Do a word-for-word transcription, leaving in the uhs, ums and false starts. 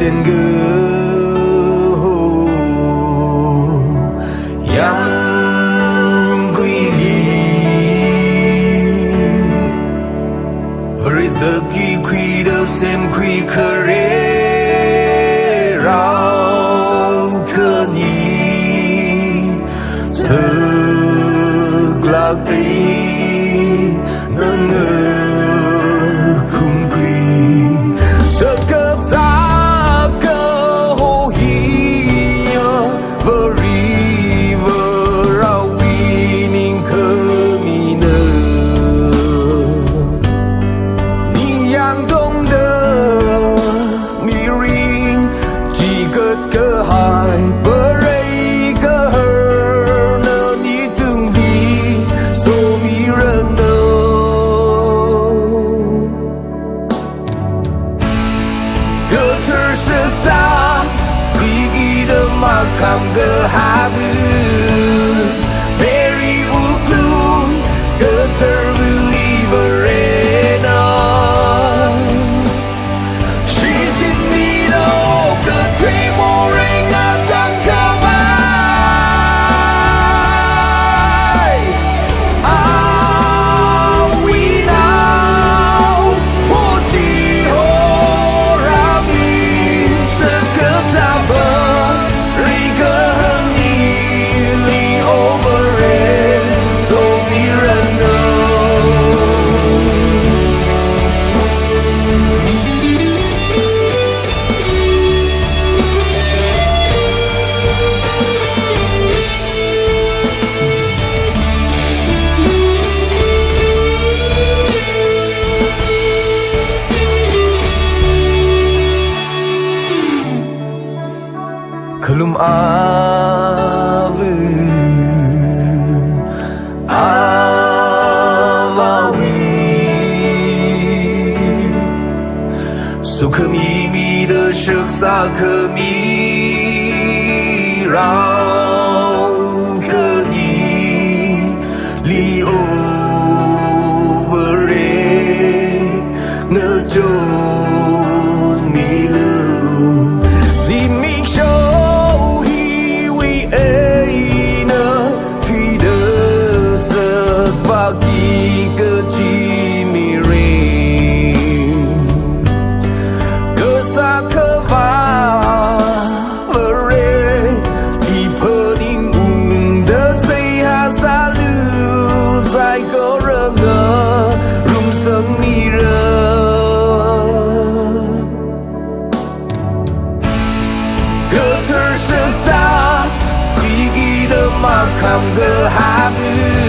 Tengge ho yamguili Vareshi zaki khuida semkhui khare rao khani saklak ei nang khumkhui. Shakazā kaho hiya Vare Varewui ningkhami na. Ni yangdongda mirin chikat kahai Vare gaharna ni tungli somiranu. Kathar shakzā, khuikida makham kahaiva, Mary wuklung, kathar wuliva rena. Shichinmida kathei morei ngatangkhavai. Awui nao, hoti horami, shakazāva, rikahang nili Vare somiranu. Khalum ava, avāwui sukhami mida shakzā khami rao khani li Vare ngachonmilu. Zimiksho hiwui eina thuida zatpaki kachi mirin. Kasā Akhava Vare, iphaningungda seihā sālu, saikora ngarumsangmira. Kathar shakzā, khuikida makham kahaiva,